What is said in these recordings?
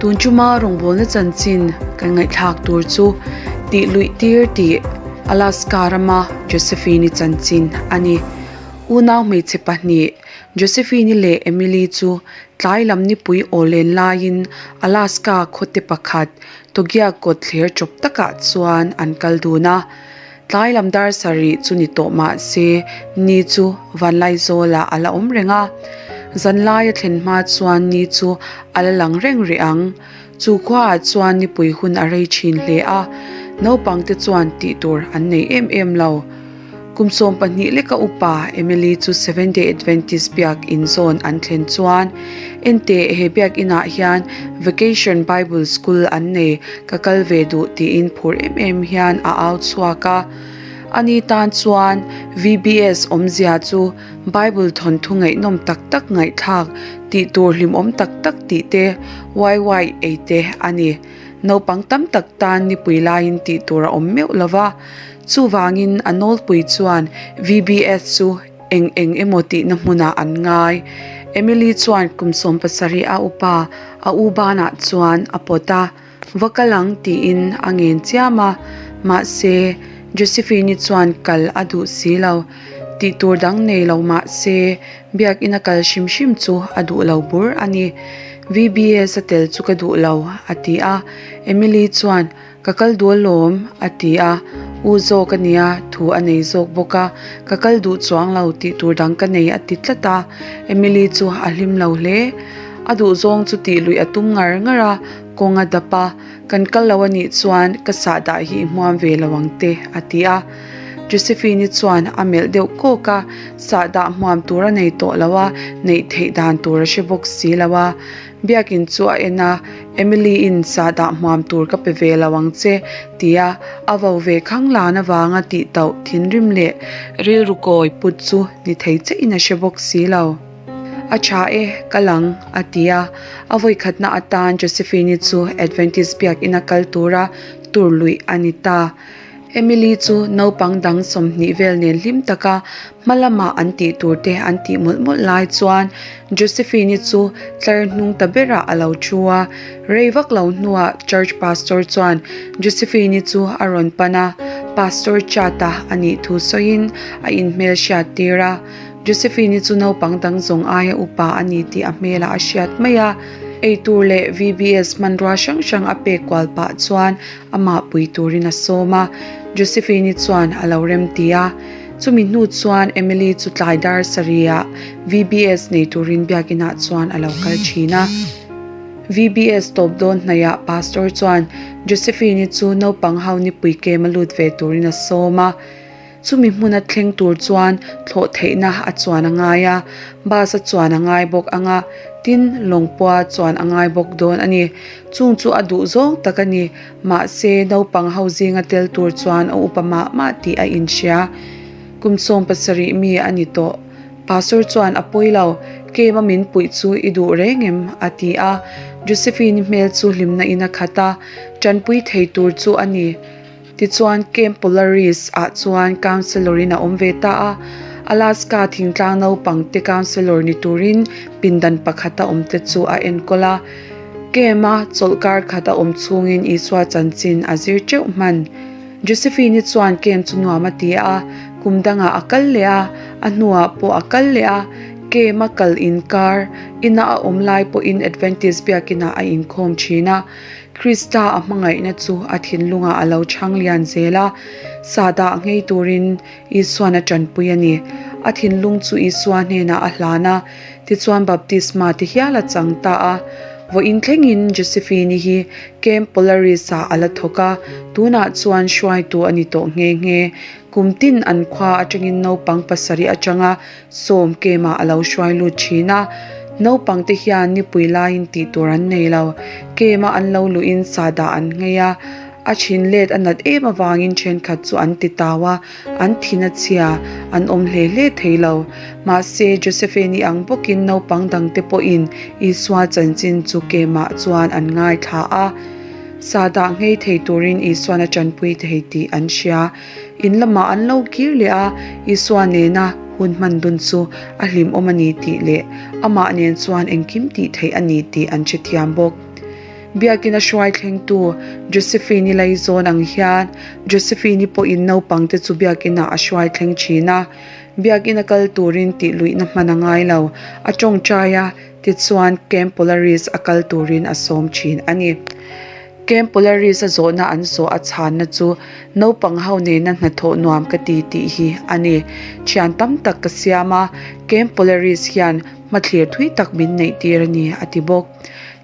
Tun tuma rawngbawlna chanchin kan ngaihthlak tur chu tih luih tir tih Alaska rama Josephine-i chanchin a ni. Unau hmeichhe pahnih Josephine-i leh Emily chu tlai lam nipui aw len laiin Alaska khawte pakhat Togiak kawt thler chawp takah chuan an kal dun a. Tlai lam dar sarih chu ni tawh mah se ni chu Vanlaizawlah a la awm reng a. Zanlai a thlen hma chuan ni chu a la lang reng rih ang. Chu khuaah chuan nipui hun a rei thin hle a, naupangte chuan tih tur an nei em em lo. Kum 12 leka upa Emily chu Seventh Day Adventist biak in zawn an thlen chuan, Enteh, he biak inah hian Vacation Bible School an nei, ka kal ve duh tiin phur em em hian a au chhuak a. Ani tan chuan VBS awmzia chu Bible thawnthu ngaihnawm tak tak ngaihthlak, tih tur hlimawm tak tak tih te, wai wai ei te a ni. Naupang tam tak tan nipui laiin tih tur a awm meuh lo va. Chuvangin a nawlpui chuan VBS chu eng eng emaw tihna hmunah an ngai. Emily chuan kum 17 a upa a u banah chuan a pawt a, Va kal ang tiin a ngen chiam a, mahse Josephine-i chuan kal a duh si lo. Tih tur dang nei lo mahse biakina kal hrim hrim chu a duh lo bur a ni. VBS a tel chu ka duh lo, a ti a. Emily chuan Ka kal duh alawm, a ti a. U zawk a nia, thu a nei zawk bawk a. Ka kal duh chuang lo tih tur dang ka nei a ti tlat a. Emily chu a hlim lo hle. A duh zawng chu tih luih a tum ngar ngar a, kawng a dap a. Kan kal lo a nih chuan ka sahdah hi i hmuam ve lo ang te, a ti a. Josephine-i chuan a melh deuh kawk a, sahdah hmuam tur a nei tawh lo a, neih theih dan tur a hre bawk si lo a. Biakin chu a en a, Emily-in sahdah hmuam tur ka pe ve lo ang che, tia a vo ve khang lan avanga tih tauh thinrim leh rilru kawi put chu ni thei chiahin a hre bawk si lo. A tha e, kal ang, a ti a. A vawikhatna atan Josephine-i chu Adventist biakina kal tura tur luih a ni ta. Emily chu naupang dang 20 vel nen hlim taka hma lama an tih tur te an tih mawlh mawlh lai chuan Josephine-i chu tlar hnung ta berah a lo thu a. Rei vak lo hnuah church pastor chuan Josephine-i chu a rawn pan a, Pastor Chata a nih thu sawiin a inhmel hriat tir a. Josephine-i chu naupang dang zawng aia upa a ni tih a hmelah a hriat mai a. Eitur leh VBS hmanrua hrang hrang a pek kual pah chuan amah pui turin a sawm a, Josephine-i chuan a lo rem ti a. Chumi hnu chuan Emily chu tlai dar sarihah VBS nei turin biakinah chuan a lo kal thin a. VBS tawp dawn hnaihah Pastor chuan Josephine-i chu naupang ho nipui kem a lut ve turin a sawm a. Chumi hmuna thleng tur chuan thlawh theihna a chuan a ngai a, bus a chuan a ngai bawk ang a, tin, lawng pawha chuan a ngai bawk dawn a ni. Chung chu a duh zawng tak a ni, mahse naupang ho zinga tel tur chuan a upa mah mah tih a inhria. Kum 17 mi a ni tawh. Pastor chuan a pawi lo, Kema min puih chu i duh reng em? a ti a. Josephine-i hmel chu hlimna in a khat a, tanpui thei tur chu a ni. Tichuan Camp Polaris ah chuan Councillor in a awm ve ta a, Alaska thingtlang naupang te Councillor ni turin pindan pakhat a awm te chu a enkawl a. Camp a chawlhkar khat a awm chhungin Isua chanchin a zir teuh hman. Josephine-i chuan camp chu nuam a ti a, kum dangah a kal leh a, a hnuah pawh a kal leh a, camp a kal inkar ina a awm lai pawhin Adventist biakinah a inkhawm thin a. Krista a hmangaihna chu a thinlungah a lo chhang lian zel a, sahdah nghei turin Isua'n a tanpui a ni. A thinlung chu Isua hnenah a hlan a, tichuan baptisma ti hial a chang ta a. Vawiin thlengin Josephine-i hi Camp Polaris-ah a la thawk a, tunah chuan hruaitu a ni tawh nghe nghe. Kum tin an khua atangin naupang pasarih atanga sawm camp-ah a lo hruai lut thin a. Naupang te hian nipui laiin tih tur an nei lo. Camp-a an lo luhin sahdah an nghei a, a thin let a nat em avangin thenkhat chu an ti tau a, an thin a chhia, an awm hle hle thei lo. Mahse, Josephine-i ang bawkin naupang dangte pawhin Isua chanchin chu camp-ah chuan an ngaithla a. Sahdah nghei thei turin Isuan a tanpui thei tih an hria. In lamah an lo kir leh a, Isua nena hun hman dun chu a hlimawm a ni tih leh amah nen chuan engkim tih theih a ni tih an hrethiam bawk. Biakina hruai thlengtu Josephine-i laizawn ang hian Josephine-i pawhin naupangte chu biakinah a hruai thleng thin a. Biakina kal turin tih luihna hman a ngai lo, a tawngtai a, tichuan Camp Polaris a kal turin a sawm thin a ni. Camp Polaris a zawhna an zawh a chhanna chu naupang ho nena hnathawh nuam ka ti tih hi a ni. Thian tam tak ka siam a, Camp Polaris hian hmathlir thui tak min neih tir a ni, a ti bawk.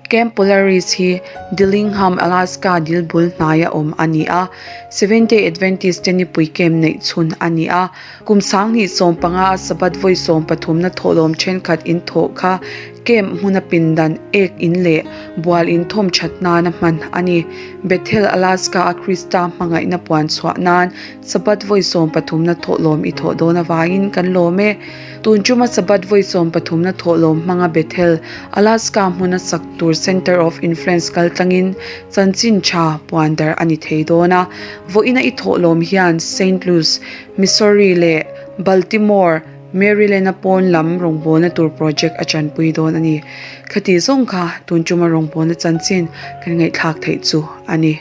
Camp Polaris hi Dillingham, Alaska dil bul hnaia awm a ni a, Seventh-day Adventist te nipui camp neih chhun a ni a. Kum 20 15 a Sabbath vawi sawmpathumna thawhlawm thenkhat in thawh kha camp hmuna pindan ek in leh bual in thawm that nana hman a ni. Bethel, Alaska a Krista hmangaihna puan chhuah nan Sabbath vawi sawmpathumna thawhlawm i thawh dawn avangin kan lawm e. Tun chuma Sabbath vawi sawmpathumna thawhlawm hmanga Bethel, Alaska hmuna sak tur Center of Influence kaltlangin chanchin tha puan darh a ni thei dawn a. Vawiina i thawhlawm hian Saint Louis, Missouri leh Baltimore, Maryland-a pawn lam rawngbawlna tur project a chanpui dawn a ni. Khati zawng kha tun chuma rawngbawlna chanchin kan ngaihthlak theih chu a ni.